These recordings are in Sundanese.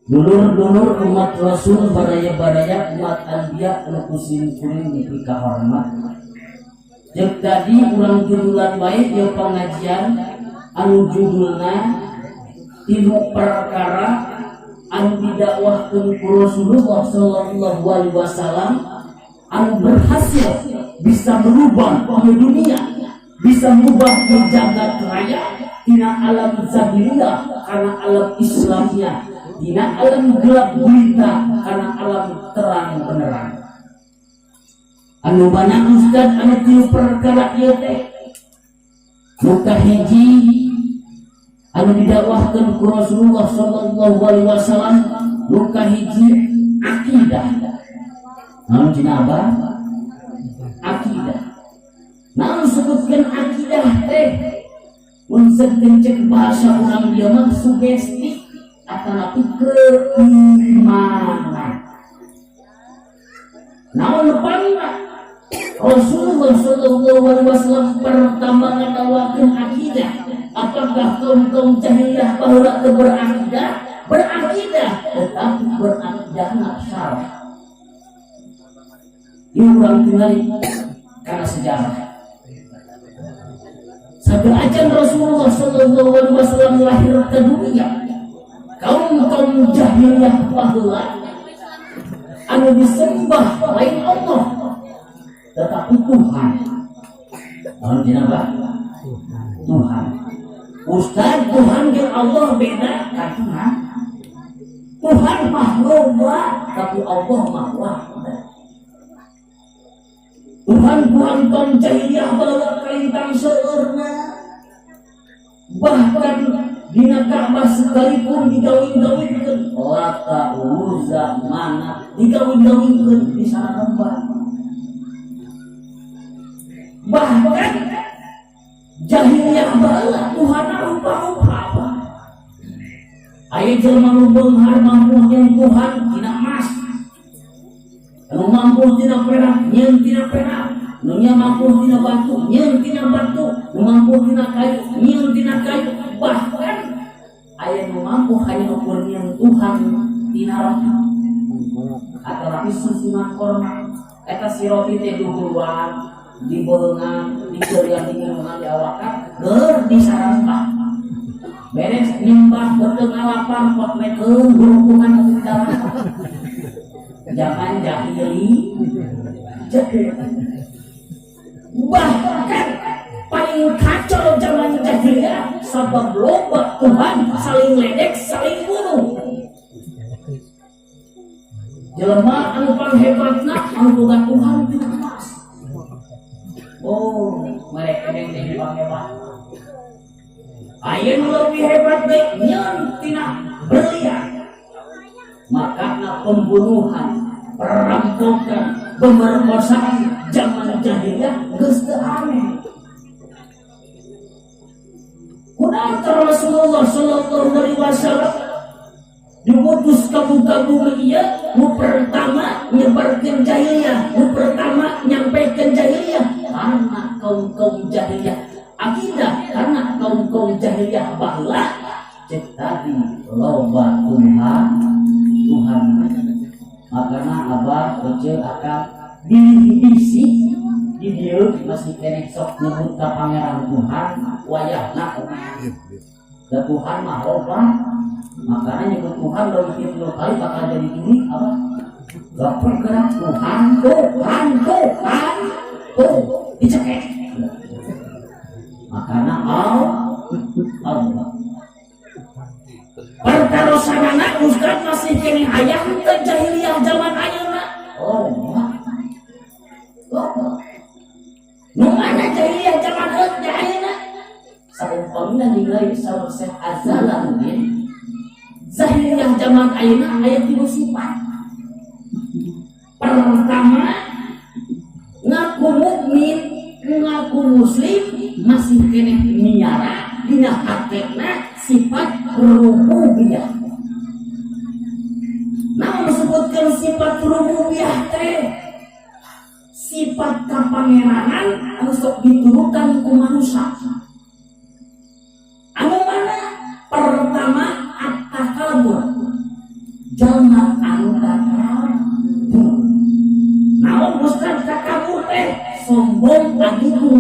Dulur-dulur umat Rasul, baraya-baraya umat anbiya anu ku sim kuring dipikahormat. Jeung tadi urang judulan bae ieu pengajian anu judulna tilu perkara anu didakwahkeun ku Rasulullah sallallahu alaihi wasallam anu berhasil bisa merubah dunia, bisa merubah jagat raya tina alam jahiliyah karena alam Islamnya, tina alam gelap gulita karena alam terang benerang. Anu mana, Ustaz, anu tilu perkara ieu teh? Nu kahiji anu didakwahkeun ku Rasulullah sallallahu alaihi wasallam, nu kahiji akidah. Naon cenah, Abah? Akidah. Naon sebutkeun akidah teh? Mun cek bahasa urang dieu mah sugesti atanapi keimanan. Naon pangna Rasulullah sallallahu alaihi wasallam pertama ngadakwahkeun akidah? Apakah kaum kaum jahiliyah baheula teu berakidah? Berakidah, tetapi berakidahna salah. Ieu urang tingali karena sejarah. Sateuacan Rasulullah sallallahu alaihi wasallam lahir ke dunia, kaum kaum jahiliyah baheula anu disembah lain Allah, tetapi Tuhan. Naon cenah, Pak? Tuhan. Ustaz, Tuhan jeung Allah beda kan? Tuhan, Tuhan mah loba, tapi Allah mah wahda. Tuhan Tuhan kaum jahiliyah baheula kalintang seueurna, bahkan dina Ka'bah sekalipun digawing-gawingkeun Lata, Uzza, Manat, digawing-gawingkeun di sana lembah. Bahkan jahiliyah baheula Tuhan rupa-rupa apa. Aya jelema nu beunghar mampu nyeun Tuhan tina emas, anu mampu tina perak nyeun tina perak, nu nya mampu tina batu nyeun tina batu, nu mampu tina kayu nyeun tina kayu. Bahkan aya nu mampu hanya ukur nyeun Tuhan tina roti atau tapi susunan korma. Eta si roti teh duhuluan dibeungan, dikeurian, diminuman, diawakan, geur disarempah. Beres nyembah, beuteung lapar, potlekeun gurukungan di dalam. Zaman jahili. Bahkan paling kacau zaman jahiliyah sabab loba Tuhan, saling ledek, saling bunuh. Jelema anu panghebatna anu boga Tuhan tina emas. Oh, mereka yang jadi panghebat. Aya nu lebih hebat deui, nyeun tina berlian. Makana pembunuhan, perampokan, pemerkosaan zaman jahiliyah geus teu aneh. Kunaon Rasulullah sallallahu alaihi wasallam diutus ka muka bumi ieu? Nu pertama nyebarkeun jahiliyah, nu pertama nyampaikan jahiliyah, karena kaum kaum jahiliyah akidah, karena kaum kaum jahiliyah baheula cek tadi loba Tuhan Tuhan. Makanya Abah kecil akan bisi di dieu masih keneh sok nyebut ka Pangeran Tuhan wayahna da Tuhan mah loba. Makanya nyebut Tuhan lebih tilu kali bakal jadi juri apa gak bergerak. Tuhan, Tuhan, Tuhan tuh dicekek. Makanya Allah pertarosanana, Ustaz, masih keneh aya teu jahiliyah zaman ayeuna? Oh, oh. Nu mana jahiliyah zaman ayeuna? Saumpamina nilai saur Syekh Azalaluddin, jahiliyah zaman ayeuna aya tilu sifat. Pertama, ngaku mukmin, ngaku muslim, masih keneh miara dina hatena sifat rububiyah. Nah, disebutkan sifat rububiyah teh sifat kapangeranan anu sok diturutan ku manusia.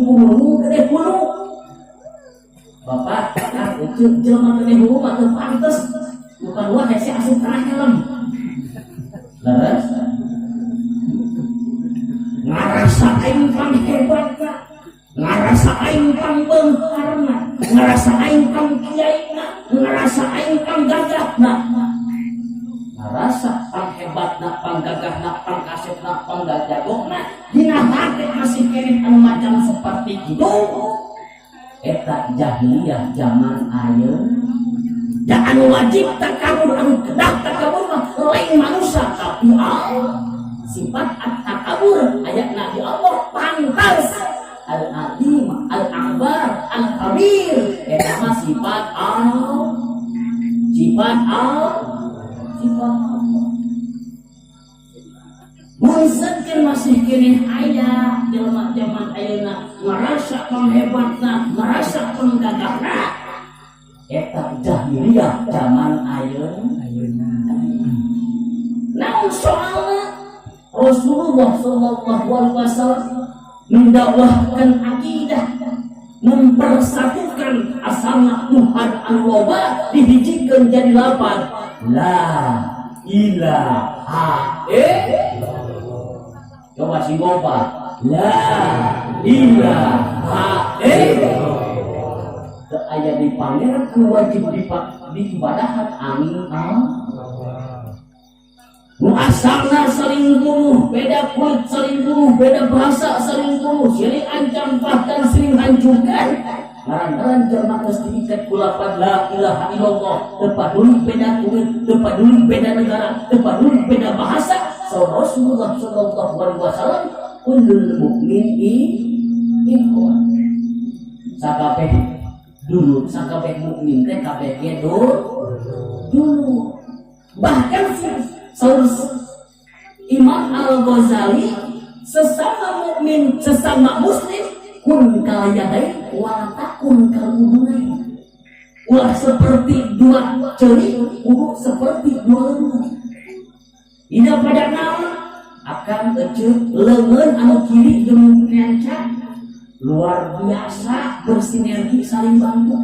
Gunung gede hulu. Bapak, ah, itu jelema gede hulu mah teu pantes. Bukan wah hese asup kana helm. Leres? Ngarasa aing pang hebatna, ngarasa aing pang beungharna, ngarasa aing pang kiaina, ngarasa aing pang gagahna, ngarasa pang hebatna, pang gagahna, pang kasepna, pang gajagokna. Dina hate masih keneh anu macam seperti itu, eta jahiliyah zaman ayeuna. Da anu wajib takabur, anu kedah takabur mah lain manusia, tapi Allah. Sifat at-takabur ayatna di Allah, pantas al-alim, al-akbar, al-kabir, eta mah sifat Allah, sifat Allah, sifat Allah. Mun masih keneh aya jelema zaman ayeuna ngarasa panghebatna, ngarasa panggagahna, eta jahiliyah zaman ayeuna. Ayeuna. Namun soalnya Rasulullah Shallallahu Alaihi Wasallam mendakwahkan akidah, mempersatukan asalna Tuhan anu loba dihijikeun jadi lapan la ilaha illallah. Coba sing kompak, la ilaha illallah. Teu aya di pangeran wajib diibadahan angin Allah. Nu asalna saling bunuh, beda kulit saling bunuh, beda bahasa saling bunuh, silih ancam, bahkan saling hancurkan. Ngaran-ngaran jelema geus diikat ku lapan la ilaha illallah, teu paduli beda kulit, teu paduli beda negara, teu paduli beda bahasa. So Rasulullah sallallahu alaihi wasallam, kullul mu'min ikhwan. Sakabeh dulur, sakabeh mukmin teh kabeh ge dulur. Bahkan saur Imam Al Ghazali, sesama mukmin, sesama muslim, kun kal yadain wala takun kal udunain. Ulah seperti dua ceuli, kudu seperti dua lengan. Tidak pada naon akan ece lengan anu kiri jeung nyanca luar biasa bersinergi, saling bantu.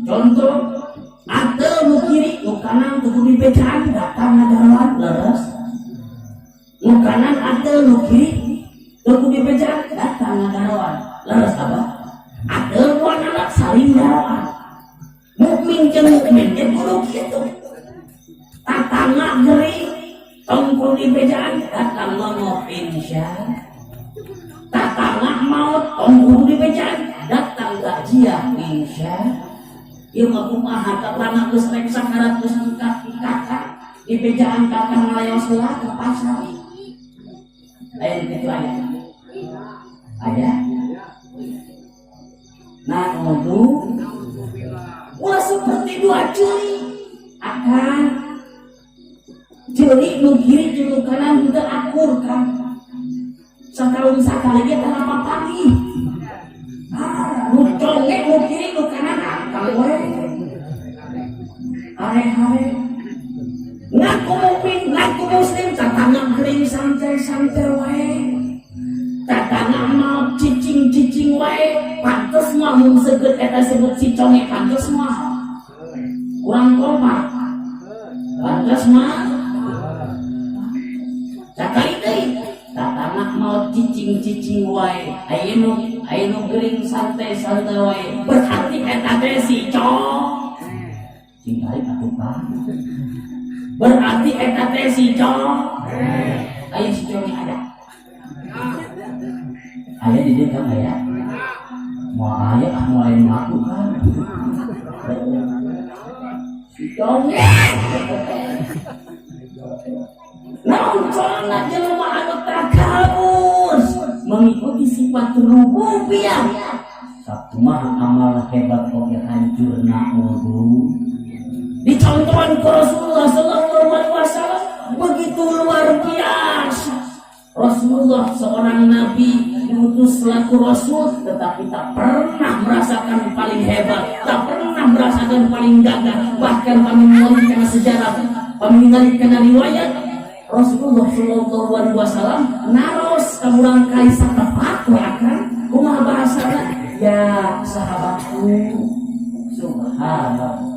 Contoh, atel nu kiri, nu kanan teu kudu dibejaan, datang ngagaroan. Leres? Nu kanan atel, nu kiri teu kudu dibejaan, datang ngagaroan. Leres apa? Atel dua anak saling garoan. Mukmin jeung mukmin ge kudu kitu. Tatangga gering, tong kudu dibejaan, datang ngomong insya. Tatangga maut, tong kudu dibejaan, datang takziah insya. Ieu mah kumaha, tatangga geus rek sakarat, geus engkat-engkatan, dibejaan kakak ngalayos heula ke pasar. Aya kitu aya. Aya. Nah, wudu ulah seperti dua ceuli, akan ceuli nu kiri jeung nu kanan henteu akur kan. Satahun sakali ge teu papanggih. Ah, nu conge nu kiri, nu kanan akang we. Hare-hare. Ngaku mukmin, ngaku muslim, tatangga gering santai-santai wae. Tatangga mau cicing-cicing wae, pantes mah mun seukeut eta sebut si conge, pantes mah. Kurang kompak. Pantes mah. Sakali deui, tatangga mau cicing-cicing wae. Aya nu gering santai-santai wae. Berarti eta teh si cong. Sing tarik atuh kan. Berarti eta teh si cong. Aya si conge ada. Aya di dieu kan aya. Moal aya ah, moal ngaku kan. Si conge. Naon soalna jelema anu takabur mengikuti sifat rububiyah. Sakumaha amal hebat oge hancurna wudu. Dicontohan ke Rasulullah Sallallahu Alaihi Wasallam begitu luar biasa. Rasulullah seorang nabi, diutus selaku rasul, tetapi tak pernah merasakan paling hebat, tak pernah merasakan paling gagah. Bahkan kami mengalihkan sejarah, kami mengalihkan riwayat, Rasulullah Shallallahu Alaihi Wasallam naros ka murangkalih satepat we akang. Kumaha bahasana? "Ya sahabatku." Subhanallah.